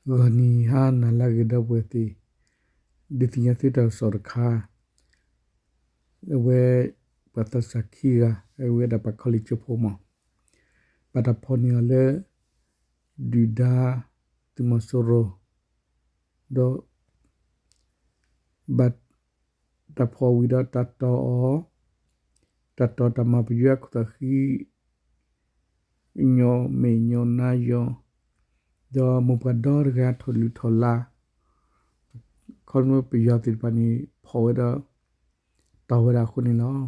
ဂီၤနံၤဟါနၤလၢအဂ့ၤ ဒီပုၢ်ဝဲၢ်သ့ၣ်, ဒုးသ့ၣ်ညါသုတၢ်ကစီၣ်တခါ, အဝဲ ပှၤသးစၢ်ခံဂၤ အဝဲဒၣ်ပှၤခီလ့ၣ်ကၠိဖိမး, ဘၣ်တၢ်ဖီၣ်န့ၢ်အီၤလၢ ဒုၣ်ဒါ သုးမီၤစိရိၤ ဒီး ဘၣ်တၢ်ဖီၣ်ဝံၤဒီးတၢ်တီၢ်အီၤ, တၢ်တီၢ်တၢ်မၤပယွဲအခိၣ်သးဃံ ညီမဲာ်ညီနါယီၤ, ဒီးမိၢ်ပှၢ်ဒီတဂၤထီၣ်လုၢ်ထီၣ်လါ, ခီဖျိပယီၤသ့ၣ်တဖၣ်န့ၣ် ဖီၣ်ဝဲဒီး တီၢ်ဝဲဒၣ်အဃိန့ၣ်လီၤ.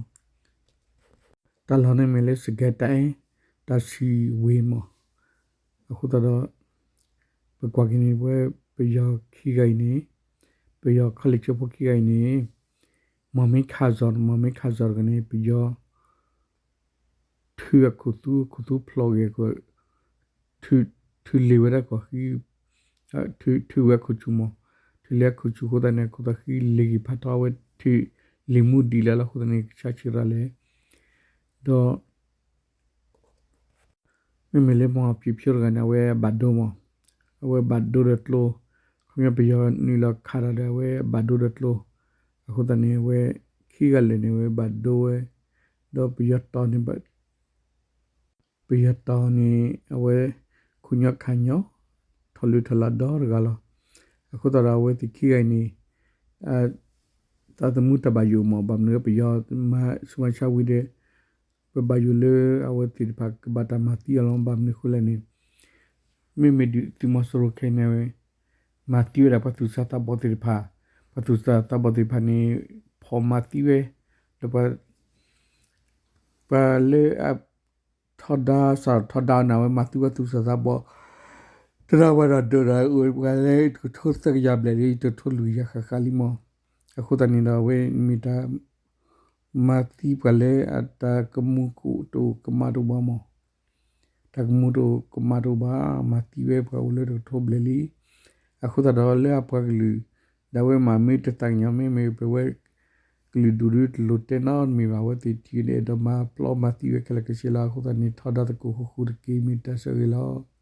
တၢ်လီၢ်န့ၣ်မ့ၢ်လၢစကဲတဲၣ် တၢ်စံၣ်ဝ့ၤမး, အဃိသတးဒီး ပကွၢ်က့ၤန့ၣ် ပဝဲပယီၤခံဂၤအံၤန့ၣ်, ပယီၤခီလ့ၣ်ကၠိဖိခံဂၤအံၤန့ၣ်, မီၢ်မ့ၢ်ခးစီၤ, မီၢ်မ့ၢ်ခးစီၤတဂၤန့ၣ် ပယီၤ ထုးအခိၣ်သူ, အခိၣ်သူဖျိးဂ့ၤ, ထုးလ့ၤဝဲဒၣ်ကီၢ်ဃံ, ထုးဝဲခိၣ်ဆူၣ်မး, ထုးလ့ၤအခိၣ်ဆူၣ်အဃိသတးန့ၣ် အခိၣ်သးဃံလ့ၤဂ့ၤဖးထီဝဲ, ထုးလ့ၤမူဒံးလၢ်လၢအဃိသတးန့ၣ် ကဆါဆံးရၤလဲၣ်, ဒီး မ့မ့ၢ်လၢမီၢ်ဖံးဖျိတဂၤန့ၣ် အဝဲဘၣ်ဒိမး, အဝဲဘၣ်ဒိဒီးကျိ, ခီပညီပယီၤနုာ်လီၤခးတၢ်ဒီး အဝဲဘၣ်ဒိဒီးကျိ, အဃိသတးန့ၣ် အဝဲခံဂၤလၢာ်န့ၣ် အဝဲဘၣ်ဒိဝဲ, ဒီးပယီၤတီၢ်န့ၣ် ပယီၤတီၢ်န့ၣ် အဝဲ ခိၣ်ညီခးညီ, ထီၣ်လုၢ်ထီၣ်လါဒီတဂၤလီၤ. အဃိသတးဒီးအဝဲသ့ၣ်ခံဂၤအံၤန့ၣ် သးသမူတၢ်ဘၣ်ယိၣ်မး, ဘၣ်မနုၤပယီၤမၤဆူးမၤဆါဝံၤဒီး ပဘၣ်ယိၣ်လၢအဝဲသ့ၣ်တဖၣ်ကဘၣ်တၢ်မၤသံအီၤလီၤ. ဘၣ်မနုၤအဃိလဲၣ်န့ၣ် မ့မ့ၢ်ဒုၣ်သုးမီၤစိရိၤခဲအံၤန့ၣ် မၤသံဝဲဒၣ်ပှၤသူၣ်စၢ်သးဘီၣ်သ့ၣ်တဖၣ်, ပှၤသူၣ်စၢ်သးဘီၣ်သ့ၣ်တဖၣ်န့ၣ် ဖီၣ်မၤသံဝဲ, ဒီးပှၤ ပှၤလၢအထီဒါ စးထီၣ်ထီဒါအီၤန့ၣ် အဝဲမၤသံဝဲသူၣ်စၢ်သးဘီၣ် သရၣ်ဝဲဒီးဒိၣ်ဒီးအိၣ်ပှၤလၢတကထိသၢကယၤဘျဲၣ်လံ တကထိလွံၢ်ကယၤဃၣ်ဃၣ်လံမး. အဃိသတးန့ၣ်ဒီး အဝဲမ့ၢ်တၢ် မၤသံပှၤလၢအတၢ်ကမူကအိၣ်တအိၣ်ကမၣ်တအိၣ်ဘၣ်မး, တၢ်ကမူတအိၣ်ကမၣ်တအိၣ်ဘၣ်, မၤသံဝဲပှၤအိၣ်လၢတကထိဘျဲၣ်လံ. အဃိသတးဒီးလၢအပှၤကလုာ် ဒၣ်ဝဲမၤမ့ၢ်တသးကညီၤ မ့မ့ၢ်ပဝဲကလုာ်ဒူၣ်ဒုတလိၣ်တဲနီတမံၤဘၣ်, အဝဲသ့ၣ်ထံၣ်န့ၣ် အဲၣ်ဒိးမၤပျီမၤသံဝဲခဲလၢာ်ခဲဆ့လီၤ. အဃိသတးန့ၣ် ထီဒါသကိးဃူဃူတက့ၢ် မ့ၢ်တၢ်ဆၢဂ့ၤလီၤ.